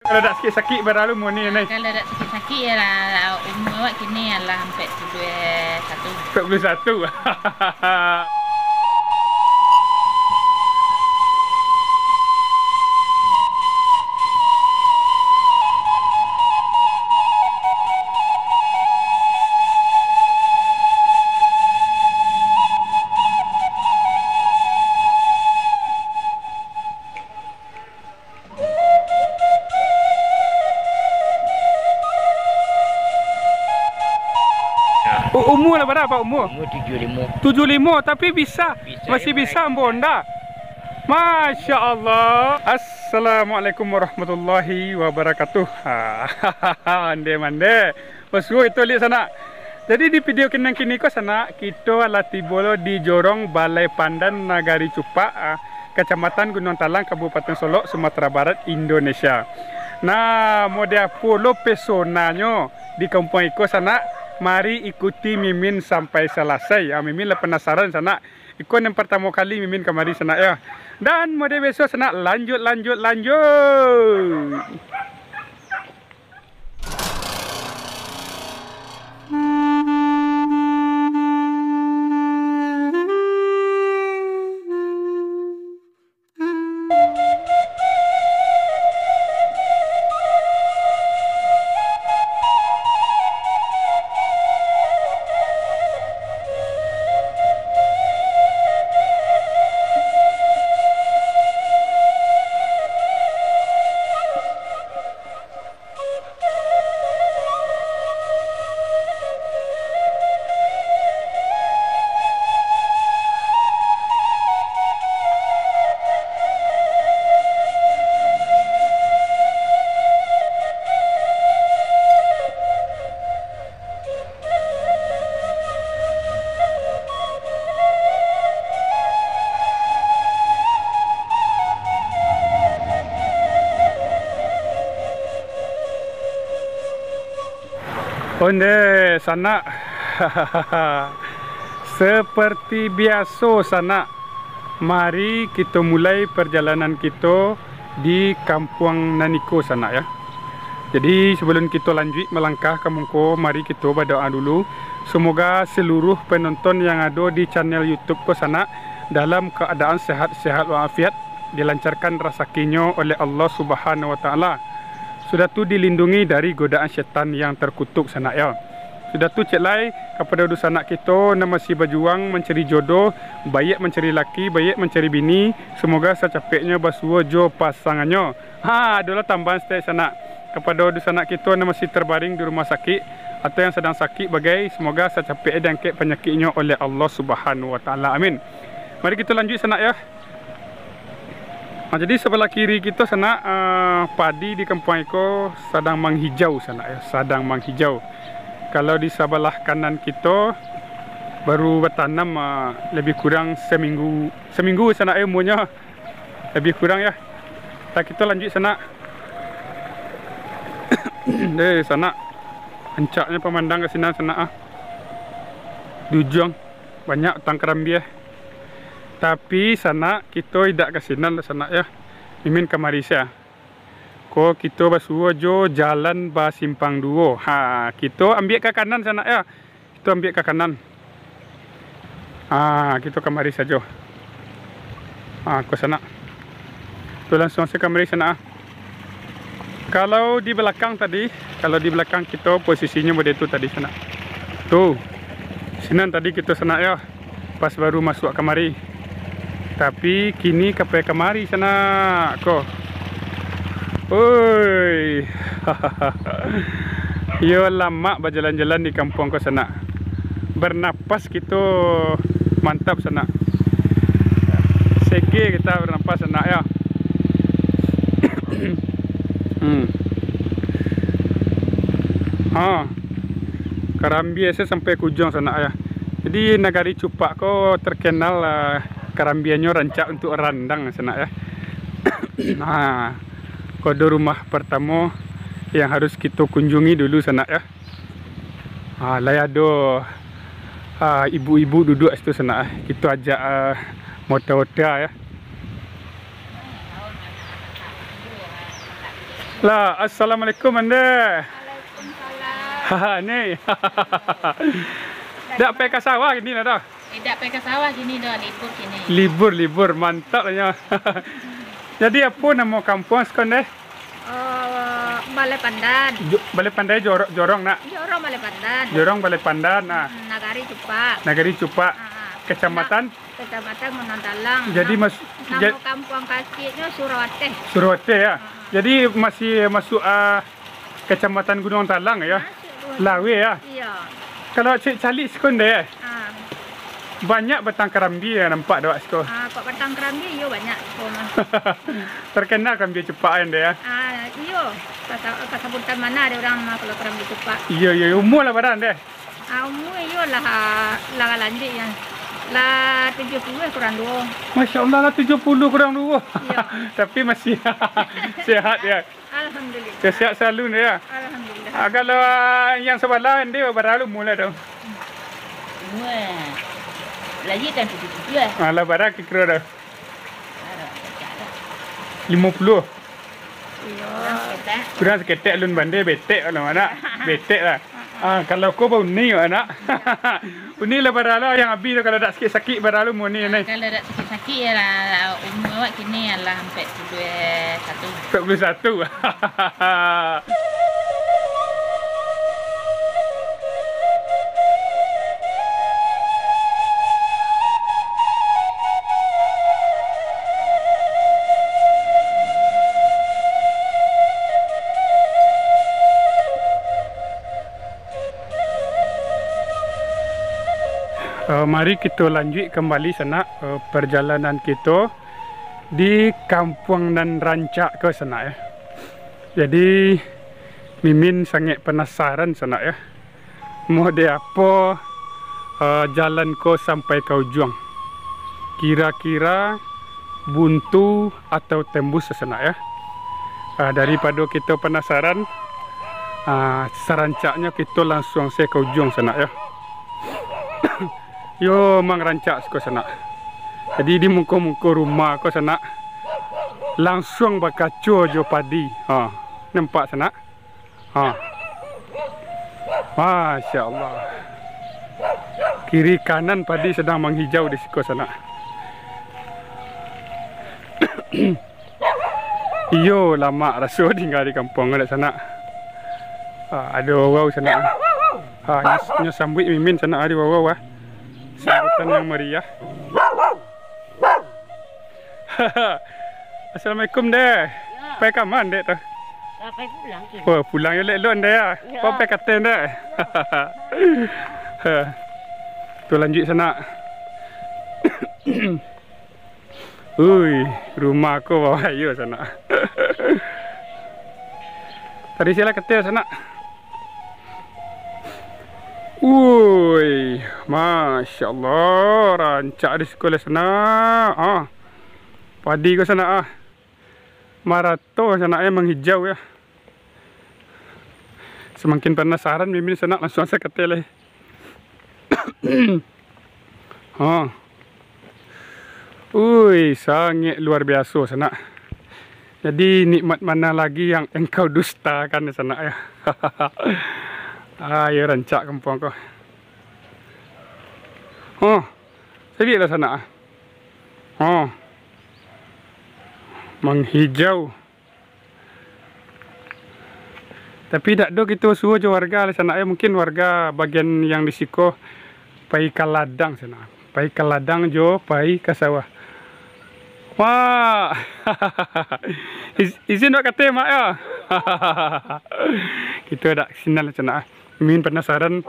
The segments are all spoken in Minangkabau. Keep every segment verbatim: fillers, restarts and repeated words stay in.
Kalau dak sakik-sakik, bara umua ni, Nay? Kalau dak sakik-sakik, yo lah, umua awak kini alah ampek puluah satu. Ampek puluah satu. U-, umua lah bara, Pak, umua? Umua tujuah limo. Tujuah limo, tapi bisa. Bisa, masih yo, bisa, Nay. Ambo ndak. Masya Allah. Assalamualaikum warahmatullahi wabarakatuh. Ande mande. Basuo itu liak sanak. Jadi di video kinang kini ko sanak, kito alah tibo lo di jorong Balai Pandan Nagari Cupak, ah, Kacamatan Gunuang Talang, Kabupaten Solok, Sumatera Barat, Indonesia. Nah, mode apo lo pesonanyo di kampuang iko sanak? Mari ikuti Mimin sampai salasai. Ah, Mimin lah penasaran sanak. Iko nan partamo kali Mimin kamari sanak yo. Dan mode biaso sanak, lanjut, lanjut, lanjut. Onde, sanak. Seperti biaso, sanak. Mari kito mulai parjalanan kito di kampuang nan iko, sanak, yo. Jadi, sabalun kito lanjuik malangkah ka muko, mari kito badoa dulu. Samoga saluruah panonton yang ado di channel YouTube ko, sanak, dalam kaadaan sehat-sehat walafiat, dilancarkan rasakinyo oleh Allah Subhanahu wa Ta'ala. Sudah tu dilindungi dari godaan setan yang terkutuk, sanak, yo. Sudah tu, cek lai, kapado dunsanak kito nan masih bajuang mancari jodoh, baiak mancari laki, baiak mancari bini, samoga sacapeknyo basuo jo pasangannyo. Ha, adolah tambahan saketek, sanak. Kapado dunsanak kito nan masih terbaring di rumah sakit, atau yang sadang sakit bagai, samoga sacapek diangkek panyakiknyo oleh Allah Subhanahu wa Ta'ala. Amin. Mari kito lanjuik, sanak, yo. Ha, jadi sabalah kiri kito, sanak, eh, padi di kampuang iko sadang manghijau, sanak, yo, sadang manghijau. Kalau di sabalah kanan kito baru batanam, eh, labiah kurang saminggu, saminggu, sanak, yo, umuanyo. Labiah kurang, yo. Lah, kito lanjuik, sanak. Eh, sanak. Rancaknyo pamandang ka sinan, sanak, ah. Di ujuang banyak batang karambia. Tapi, sanak, kito indak ka sinan lah, sanak, yo. Mimin kamari sajo. Ko kito basuo jo jalan basimpang duo. Ha, kito ambiak ka kanan, sanak, yo. Kito ambiak ka kanan. Ha, kito kamari sajo. Ha, ko, sanak. Tu langsuang sajo kamari, sanak, ah. Kalau di balakang tadi, kalau di balakang kito posisinyo mode tu tadi, sanak. Tu. Sinan tadi kito, sanak, yo. Pas baru masuak kamari. Tapi kini ka pai kamari, sanak, ko. Oi. Iyo, lamak bajalan-jalan di kampuang ko, sanak. Bernapas kito mantap, sanak. Sege kita bernapas, sanak, yo. Hmm. Ha. Karambia sajo sampai ka ujuang, sanak, yo. Jadi, nagari Cupak ko terkenal, eh, karambianyo rancak untuak randang, sanak, yo. Ha. Ko ado rumah partamo yang harus kito kunjungi dulu, sanak, yo. Ha, lai ado, ha, ibu-ibu duduak situ, sanak, eh. Kito ajak, eh, mota-mota, yo. Lah, assalamualaikum, Ande. Waalaikumsalam. Haha, ni. Dak pai ka sawah kini lah dah. Eh, dak pai ka sawah kini dah, libur kini. Libur, libur, mantap lah nyo. Jadi, apo namo kampuang siko, Ande? Oh, Balai Pandan. Jo-, Balai Pandan, Joro-, Jorong, nak? Jorong Balai Pandan. Jorong Balai Pandan, nah. Hmm, Nagari Cupak. Nagari Cupak. Ah, ah. Kecamatan? Kecamatan Gunung Talang. Jadi, nam-, mas-, namo ja-, kampuang kaciknyo Surawateh. Surawateh, ya? Ah, ah. Jadi, masih masuk, ah, Kecamatan Gunung Talang, ya? Masuk tu. Laweh, ya? Iya. Kalau cek caliak siko, Ande, ya? Ah. Banyak batang karambia yang nampak dek awak siko. Ah, kok batang karambia, iyo banyak siko mah. Terkenal karambia Cupak, Ande, ya? Ah, iyo. Kasa-, kasabutan mano ado urang mah kalau karambia Cupak. Iyo, iyo, iyo. Umua lah bara, Ande? Ah, umua iyo lah, ah, lah lanjuik, ya. Lah tujuah puluah kurang duo. Masya Allah, lah tujuah puluah kurang duo. Iyo. Tapi masih sehat, ya? Alhamdulillah. Sehat selalu, Ande, ya? Alhamdulillah. Ah, kalau, ah, yang sabalah, Ande, bara umua lah tu? Umua, lahia tahun tujuah puluah. Ah, lah bara kiro-kiro tu? Bara, pacah lah. Limo puluah? Iyo. Kurang saketek. Kurang saketek, alun pandai betek kalau anak. Betek lah. Ah, kalau ko bauni, anak. Uni lah bara lo yang abih tu, kalau dak sakik-sakik bara lo muni ni. Kalau dak sakik-sakik, yo lah, umua awak kini alah ampek puluah satu. Ampek puluah satu. Eh, mari kito lanjuik kambali, sanak, eh, parjalanan kito di kampuang nan rancak ko, sanak, yo. Jadi, Mimin sangaik panasaran, sanak, yo. Model apo, eh, jalan ko sampai ka ujuang? Kira-kira buntu atau tembus, sanak, yo. Ah, daripado kito panasaran, ah, sarancaknyo kito lansuang se ka ujuang, sanak, yo. Yo, memang rancak siko, sanak. Jadi, di muko-muko rumah ko, sanak, lansuang bakaco jo padi. Ha, nampak, sanak? Ha. Masya Allah. Kiri kanan padi sadang manghijau di siko, sanak. Iyo, lamak raso tingga di kampuang ko, sanak. Ha, ado urau, sanak. Ha, nyo, nyo sambuik Mimin, sanak, ado urau, ah. Sambutan yang meriah. Assalamualaikum, Dek. Yo. Pai ka ma, Dek, tu? Lah pai pulang kini. Oh, pulang yo elok-elok, Dek, yo. Yo. Pai ka ateh, Dek? Yo. Ha. Tu lanjuik, sanak. Ui, rumah ko bahayo, sanak. Tadi sila ketel, sanak. Ui, Masya Allah, rancak di siko, sanak. Ah. Padi ko, sanak, ah. Marato, sanak, eh, manghijau, ya. Samakin panasaran Mimin, sanak, lansuang se ka ateh lai. Ha. Ui, sangaik luar biaso, sanak. Jadi, nikmat mana lagi yang engkau dustakan, sanak, ya? Ah, yo, rancak kampuang ko. Ha. Caliak lah, sanak, ah. Ha. Manghijau. Tapi dak do kito suo jo warga lah, sanak, eh. Mungkin warga bagian yang di siko pai ka ladang, sanak. Pai ka ladang jo pai ka sawah. Wah. Iz-, izin wak ka ateh, Mak, yo. Kito dak sinan lah, sanak, ah. Mimin panasaran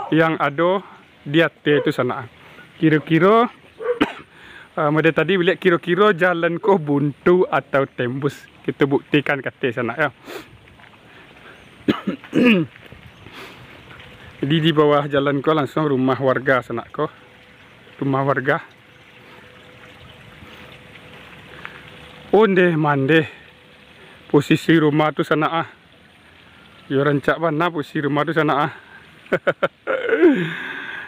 yang ado di ateh tu, sanak. Kiro-kiro, ah, model tadi, buliah, kiro-kiro jalan ko buntu atau tembus. Kito buktikan ka ateh, sanak, yo. Jadi, di bawah jalan ko lansuang rumah warga, sanak, ko. Rumah warga. Ondeh mandeh posisi rumah tu, sanak, ah. Yo, rancak bana posisi rumah tu, sanak, ah.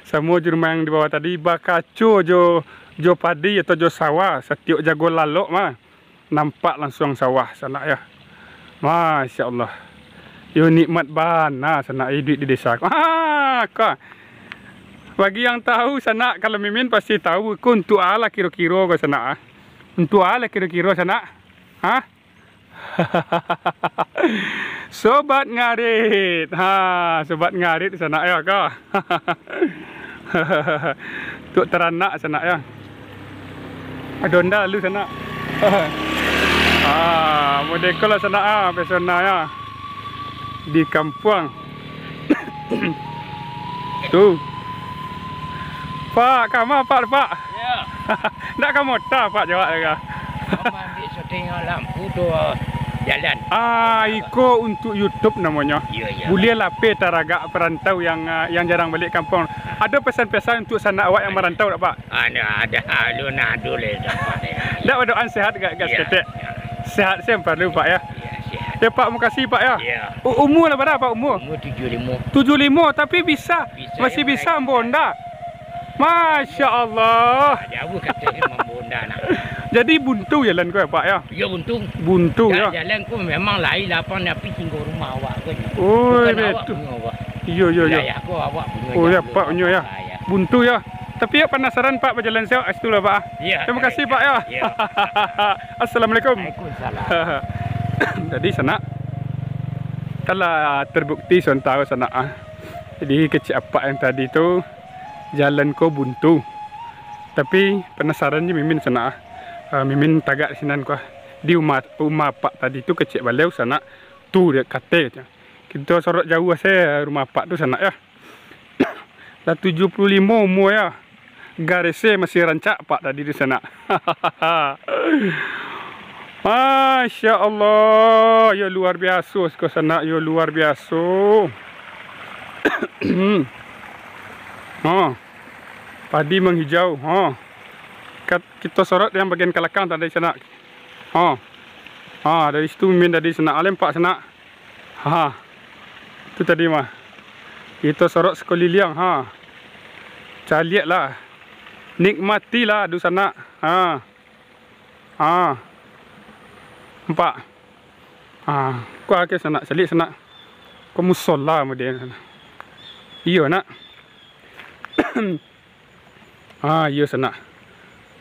Samo jo rumah yang di bawah tadi, bakaco jo, jo padi atau jo sawah. Satiok jago lalok mah, nampak lansuang sawah, sanak, yo. Masya Allah. Yo nikmat bana sanak iduik di desa ko. Ha, ko. Bagi yang tahu sanak, kalau Mimin pasti tahu ko untuk a lah kiro-kiro ko sanak ah. Untuk a lah kiro-kiro sanak. Ha? Sobat ngarit. Ha, sobat ngarit sanak yo ko. Tuk taranak sanak yo. Ado onda lalu sanak. Ah, modeko lah sanak ah, pesona yo. Di kampuang. Tu. Pak, kama Pak, Pak? Ya. Ndak ka mota Pak jawab ka? Ambo ambiak syuting lampu tu, jalan. Ah, iko untuk YouTube namonyo. Iyo, iyo. Buliah lapeh taragak perantau yang, ah, yang jarang balik kampuang. Ado pesan-pesan untuk sanak awak yang marantau dak, Pak? Ado, ado, alun ado lai dapat, ya. Ndak, badoan sehat gak, gak Iya, saketek? Iya. Sehat se yang paralu, Pak, ya. Iya, sehat. Ya, Pak, makasih, Pak, ya. Iya. U-, umur lah bara, Pak, umur? Umur tujuh limo. Tujuh limo, tapi bisa, Bisa, masih ya, bisa Pak. Mambawa onda. Masya Allah. Ah, jauh katanya mambawa onda, nak. Jadi buntu jalan ko, ya, Pak, ya? Iyo, buntu. Buntu, Ja-, ya. Jalan ko memang lai lapang, tapi tinggal rumah awak ko. Oi, Bukan awak betul. Punyo, Pak. Iyo, iyo, iyo. Wilayah ko awak punyo, Oh, ya, jago Pak, punyo, ya. Awak, ya. Buntu, ya. Tapi, ya, panasaran, Pak, bajalan siap, situ lah, Pak. Iya, Terima kasih, iya, Pak, ya. Iya. Assalamualaikum. Waalaikumsalam. Jadi, sanak, telah terbukti sementara, sanak, ah. Jadi, kecek apak yang tadi tu, jalan ko buntu. Tapi, penasaran je Mimin, sanak, ah. Ah, Mimin tagak di sinan ko, ah. Di umah, umah apak tadi tu, kecek baliau, sanak, tu dia kato, cak. Kito sorok jauah se rumah apak tu, sanak, ya. Lah tujuh puluh limo umur, ya. Garese masih rancak, Pak, tadi tu, sanak. Masya Allah, yo luar biaso siko, sanak, yo luar biaso. Ha. Padi manghijau, ha. Kat-, kito sorok yang bagian kalakang tadi, sanak. Ha. Ha, dari situ Mimin tadi, sanak. Alempak, sanak. Ha. Tu tadi mah. Kito sorok sakuliliang, ha. Caliak lah. Nikmati lah, dunsanak. Ha. Ha. Nampak? Ha. Ko ake sanak, caliak sanak. Ko musola model. Iyo, nak. Ha, iyo, sanak.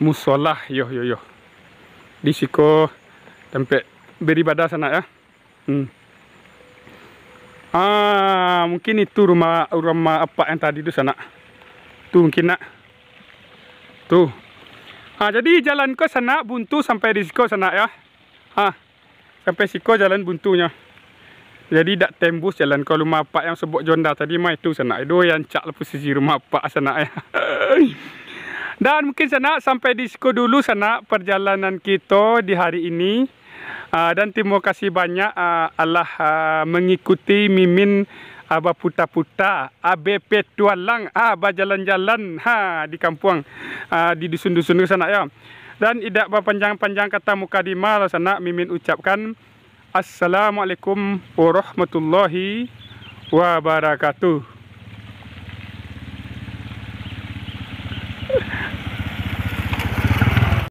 Musola, yo, yo, yo. Di siko tampek beribadah, sanak, ya. Hmm. Ah, mungkin itu rumah, rumah apak yang tadi tu, sanak. Tu mungkin, nak. Tu. Ah, jadi jalan ko, sanak, buntu sampai di siko, sanak, ya. Ah, sampai siko jalan buntunyo. Jadi dak tembus jalan ko, rumah apak yang sobok jo onda tadi mah itu, sanak. Aduh, yang cak lah posisi rumah apak, sanak, ya. Dan mungkin, sanak, sampai di siko dulu, sanak, perjalanan kito di hari ini. Ah, dan terima kasih banyak, ah, alah, ah, mengikuti Mimin, ah, baputa-puta, ah, bepetualang, ah, bajalan-jalan, ha, di kampuang, ah, di dusun-dusun tu, sanak, ya. Dan idak bapanjang-panjang kata mukadimah lah, sanak, Mimin ucapkan, Assalamualaikum warahmatullahi wabarakatuh.